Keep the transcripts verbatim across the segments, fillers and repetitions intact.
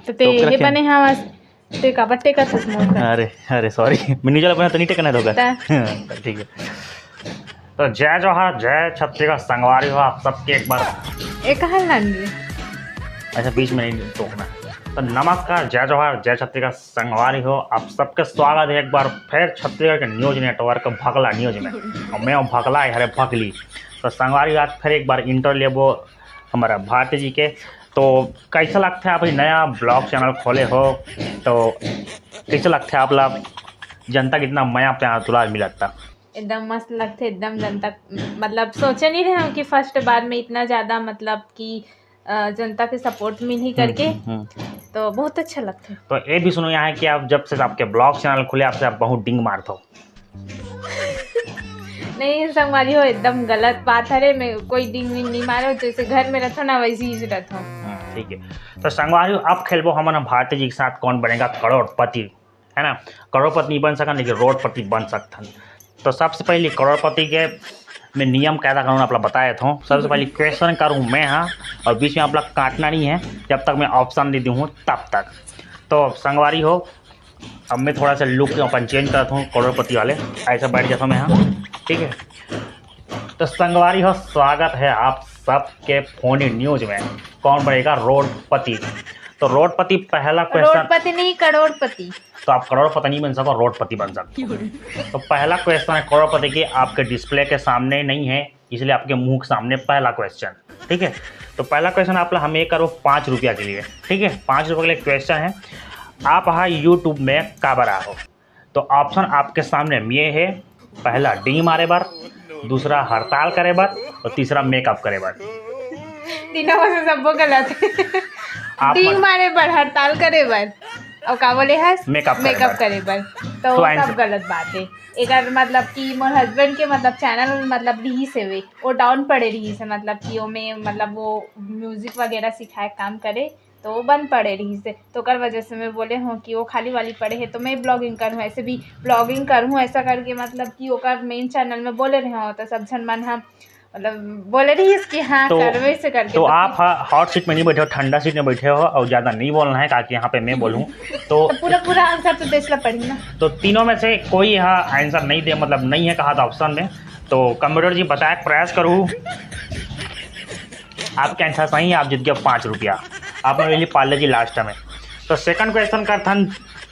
तो ते तो ओकरा ये क्या? बने हवस, ते काबर टेकत हस मोर का? अरे, अरे, sorry, मैं नीचे वाला बना तो नहीं टेकना था ओकर। ता? ठीक है। तो जय जोहार, जय छत्तीसगढ़ संगवारी हो आप सबके एक बार। ए, कहाँ लान रे? अच्छा, बीच में नहीं टोकना। तो नमस्कार, जय जोहार, जय छत्तीसगढ़ संगवारी हो आप सबके। स्वागत है एक बार फिर छत्तीसगढ़ के न्यूज नेटवर्क भगला न्यूज में। और मैं हूँ भगला, ये हरे भगली। तो संगवारी, आज फिर एक बार इंटरव्यू लेबो हमारा भारती जी के। तो कैसा लगता है आप ये नया ब्लॉग चैनल खोले हो, तो कैसा लगता है आप लोग, जनता कितना मया प्यार दुलार मिलता? एकदम मस्त लगथे, एकदम जनता, मतलब सोचे नहीं रहे हम कि फर्स्ट बार में इतना ज़्यादा, मतलब कि अ, जनता के सपोर्ट मिलही करके। हम्म, हम्म। तो बहुत अच्छा लगथे। तो ये भी सुनो यहाँ है कि आप जब से आपके ब्लॉग चैनल खुले, आपसे आप बहुत डिंग मारत हो। नहीं संगवारी हो, एकदम गलत बात हरे। मैं कोई डिंग विंग नहीं मारो, जैसे घर में रहथो ना वैसे ही रहथो। हम्म, ठीक है। तो संगवारी हो, अब खेलबो हमन भारती जी के साथ कौन बनेगा करोड़पति, है ना? करोड़पति नहीं बन सकन, लेकिन रोडपति बन सकथन। तो सबसे पहले करोड़पति के मैं नियम कायदा कानून आप ला बताए था। सबसे पहले क्वेश्चन करूँ मैं, हाँ, और बीच में आप लोग काटना नहीं है जब तक मैं ऑप्शन दे दूँ तब तक। तो संगवारी हो, अब मैं थोड़ा सा लुक अपन चेंज करता हूँ करोड़पति वाले, ऐसा बैठ जाता हूँ मैं, हाँ, ठीक है। तो संगवारी हो, स्वागत है आप सबके फोनी न्यूज में। कौन बनेगा रोडपति? तो रोडपति, पहला क्वेश्चन। रोडपति नहीं, करोड़पति। तो आप करोड़पति नहीं बन सको, रोडपति बन सकते हो। तो पहला क्वेश्चन है करोड़पति की, आपके डिस्प्ले के सामने नहीं है, इसलिए आपके मुंह के सामने पहला क्वेश्चन, ठीक है। तो पहला क्वेश्चन आप ला हम ये करो पाँच रुपया के लिए, ठीक है, पाँच रुपये के लिए क्वेश्चन है, आप हा यूट्यूब में काबर आ हो? तो ऑप्शन आपके सामने ये है, पहला डिंग मारे बर, दूसरा हड़ताल करे बर और तीसरा मेकअप करे बर। तीनों में से सबो गलत है। आप डिंग मत- मारे बर, हड़ताल करे बर, और का बोले हस? मेकअप करे मेकअप बर। करे बर। तो तो सब आंसर- गलत बात है। एकर मतलब कि मोर हस्बैंड के मतलब चैनल मतलब रिहिस हे वे, वो डाउन पड़े रिहिस हे, मतलब कि ओमे मतलब वो म्यूजिक वगैरह सिखाए काम करे, तो वो बंद पड़े रिहिस हे। तो ओकर वजह से मैं बोले हूँ कि वो खाली वाली पड़े है, तो मैं ब्लॉगिंग करूँ, ऐसे भी ब्लॉगिंग करूँ, ऐसा करके मतलब कि ओकर मेन चैनल में बोले रहे हो, तो सब झन मन हम मतलब बोले रहिस कि हाँ, तो, करबे से करके तो तो आप फिर हा-, हॉट सीट में नहीं बैठे हो, ठंडा सीट में बैठे हो और ज़्यादा नहीं बोलना है, ताकि यहाँ पे मैं बोलूँ। तो तो पूरा, पूरा आंसर तो देश ला पड़ी ना। तो तीनों में से कोई यहाँ आंसर नहीं दे, मतलब नहीं है कहा था ऑप्शन में। तो कंप्यूटर जी, बताए प्रयास करूँ, आपके आंसर सही है, आप जीत गए पाँच रुपया। आपने ले ली पार्ले जी लास्ट में। तो सेकंड क्वेश्चन का था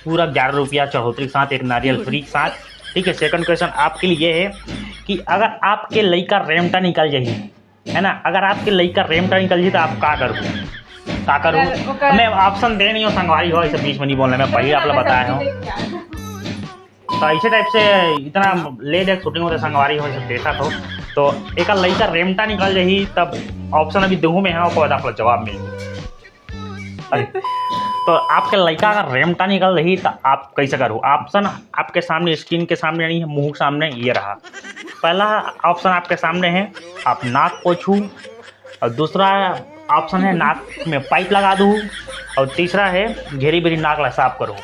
पूरा ग्यारह रुपया चढ़ोतरी के साथ, एक नारियल फ्री के साथ। ठीक है, सेकंड क्वेश्चन आपके लिए ये है कि अगर आपके लइका रेमटा निकल जाही, है ना, अगर आपके लइका रेमटा निकल जाही तो आप का करू, का करू? अगर ओकर मैं ऑप्शन दे नहीं हूँ संगवारी हो, इसे बीच में नहीं बोलना, मैं पहले आप लोग बताया हूँ। तो ऐसे टाइप से इतना ले देख शूटिंग होते संगवारी हो, सब देखा तो, तो एक लइका रेमटा निकल जाही, तब ऑप्शन अभी देहूँ मैं, हाँ, ओकर बाद आप लोग जवाब मिल। अरे, तो आपके लइका अगर रेमटा निकल रही तो आप कैसे करो? ऑप्शन आपके सामने, स्क्रीन के सामने नहीं है, मुंह के सामने ये रहा। पहला ऑप्शन आपके सामने है, आप नाक पोछू, और दूसरा ऑप्शन है नाक में पाइप लगा दू, और तीसरा है घेरी बेरी नाक ला साफ करो।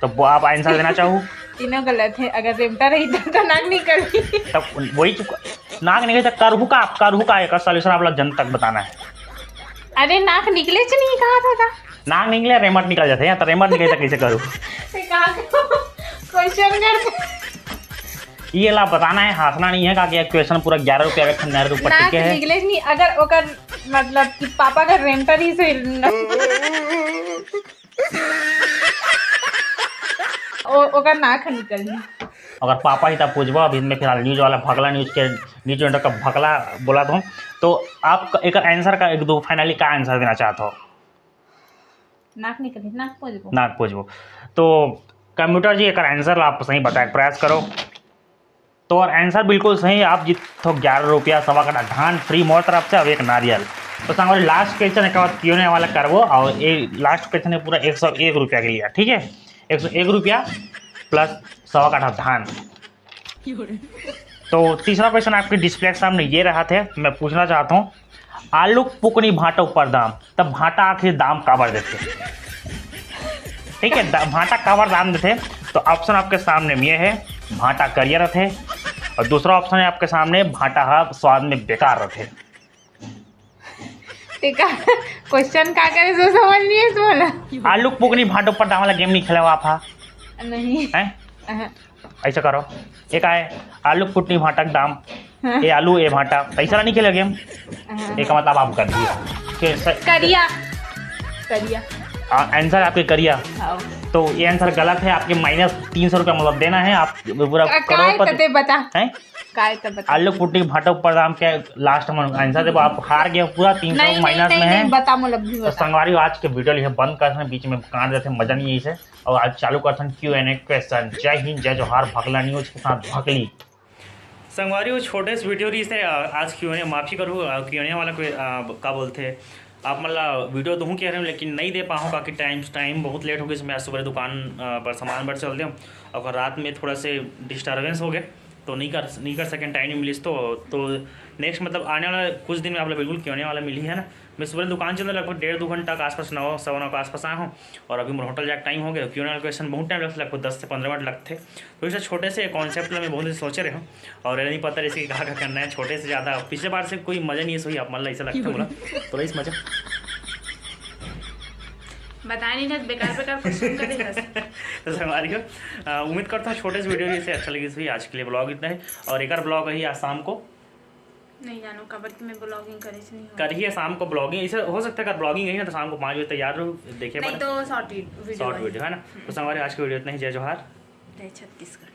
तो वो आप आंसर देना चाहो? तीनों गलत है। अगर रेमटा रही तो, तो नाक निकल रही। तब वही चुका, नाक निकले तो करहू का, आप करहू का, एक सॉल्यूशन आप लोग जन तक बताना है। अरे नाक निकले च नहीं कहा था, था। नाक निकले, रेमट निकल जाते हैं, तो रेमट निकले तो कैसे करूँ? ते कहा क्वेश्चन करते। ये ला बताना है, हंसना नहीं है, क्योंकि ये क्वेश्चन पूरा ग्यारह रुपया का खन्ना रुपया नाक टिके है। निकले नहीं, अगर ओकर मतलब कि पापा का रेमटा नहीं से न-, ओ-, ओकर नाक निकल नहीं। अगर पापा ही तब पूछबो, अभी मैं फिलहाल न्यूज वाला भगला न्यूज के, न्यूज चैनल का भगला बोला था। तो आप एक आंसर का, एक दो फाइनली का आंसर देना चाहते हो? नाक निकली, नाक पोजबो। नाक पोजबो। तो कंप्यूटर जी, एक आंसर आप सही बताए प्रयास करो। तो और आंसर बिल्कुल सही, आप जीत हो ग्यारह रुपया, सवा कट्ठा धान फ्री मोर तरफ से, अब एक नारियल। तो संगवारी, लास्ट क्वेश्चन एक बार क्यों नहीं वाला करबो, और ये लास्ट क्वेश्चन है पूरा एक सौ एक रुपया के लिए, ठीक है, एक सौ एक रुपया प्लस सवा कट्ठा धान। तो तीसरा क्वेश्चन आपके डिस्प्ले के सामने ये रहा थे, मैं पूछना चाहता हूँ, आलू पुकनी भांटा ऊपर दाम, तब भांटा आखिर दाम काबर देते? ठीक है, दा-, भांटा काबर दाम देते? तो ऑप्शन आपके सामने में ये है, भांटा करिया रहते, और दूसरा ऑप्शन है आपके सामने, भांटा हा स्वाद में बेकार रहते। तेका क्वेश्चन का करे, सो समझ नहीं है तुम्हारा। आलू के पुकनी भांटा ऊपर दाम वाला गेम नहीं खेला आप हा? नहीं। हैं? अहं। ऐसा करो, एक आए आलू के पुकनी भांटा के दाम, हाँ। ये आलू ये भांटा, ऐसा नहीं खेला गेम। हाँ। एक मतलब आप कर दिया। के स- करिया। करिया। आ, आंसर आपके करिया। हाँ। तो ये आंसर गलत है, आपके माइनस तीन सौ रुपया मतलब देना है, आप पूरा का-, करोड़ काय पर तते बता। हैं? काय तते बता। आलू पुटी भांटा ऊपर दाम के लास्ट में आंसर देखो, आप हार गए पूरा तीन सौ नहीं, नहीं, माइनस नहीं, में नहीं, है। बता, मतलब भी तो बता। संगवारी, आज के वीडियो ये बंद करते हैं, बीच में काट देते हैं, मजा नहीं है इसे। और आज चालू करते हैं क्यू एन ए क्वेश्चन। जय हिंद, जय जोहार, भकला न्यूज के साथ भकली। संगवारी, वो छोटे से वीडियो रहिस हे, आ, आज क्यू एन ए, माफी करू, आ, क्यू एन ए वाला कोई, आ, का बोलते हैं, आप मतलब वीडियो तो हूँ कह रहे हो, लेकिन नहीं दे पाऊँ, काकि टाइम, टाइम बहुत लेट हो गई। मैं आज सुबह दुकान, आ, पर सामान बर चल दिया, और रात में थोड़ा से डिस्टर्बेंस हो गया, तो नहीं कर, नहीं कर सकें, टाइम नहीं मिलिस। तो, तो नेक्स्ट मतलब आने वाला कुछ दिन में आप लोग बिल्कुल क्यू एन ए वाला मिली है ना। मैं सुबह दुकान चल रहा, लगभग डेढ़ दो घंटा के आसपास, नौ, सवा नौ के आसपास आया हूँ, और अभी मोर होटल जाके टाइम हो गया। क्यू एन ए वाला क्वेश्चन बहुत टाइम लगता है, लगभग दस से पंद्रह मिनट लगते। तो इसे छोटे से कॉन्सेप्ट में बहुत दिन सोचे रहे हूँ, और नहीं पता रहे कि कहाँ का करना है। छोटे से ज़्यादा, पिछले बार से कोई मज़ा नहीं है, सही आप मतलब ऐसा लगता है बोला, तो रईस मज़ा। बताए नहीं था, बेकार बेकार क्वेश्चन करे बस। तो संगवारी हो, आ, उम्मीद करता हूँ छोटे से वीडियो जैसे अच्छा लगे। सही आज के लिए ब्लॉग इतना है, और एक ब्लॉग है आज शाम को। नहीं जानो काबर कि मैं ब्लॉगिंग करे से नहीं हो। करिए शाम को ब्लॉगिंग, इसे हो सकता है अगर ब्लॉगिंग है ना तो शाम को पाँच बजे तैयार रहो, देखिए नहीं बड़ा। तो शॉर्ट वीडियो शॉर्ट है। वीडियो है ना। तो संगवारी आज की वीडियो इतना ही। जय जोहार। जय छत्तीसगढ़।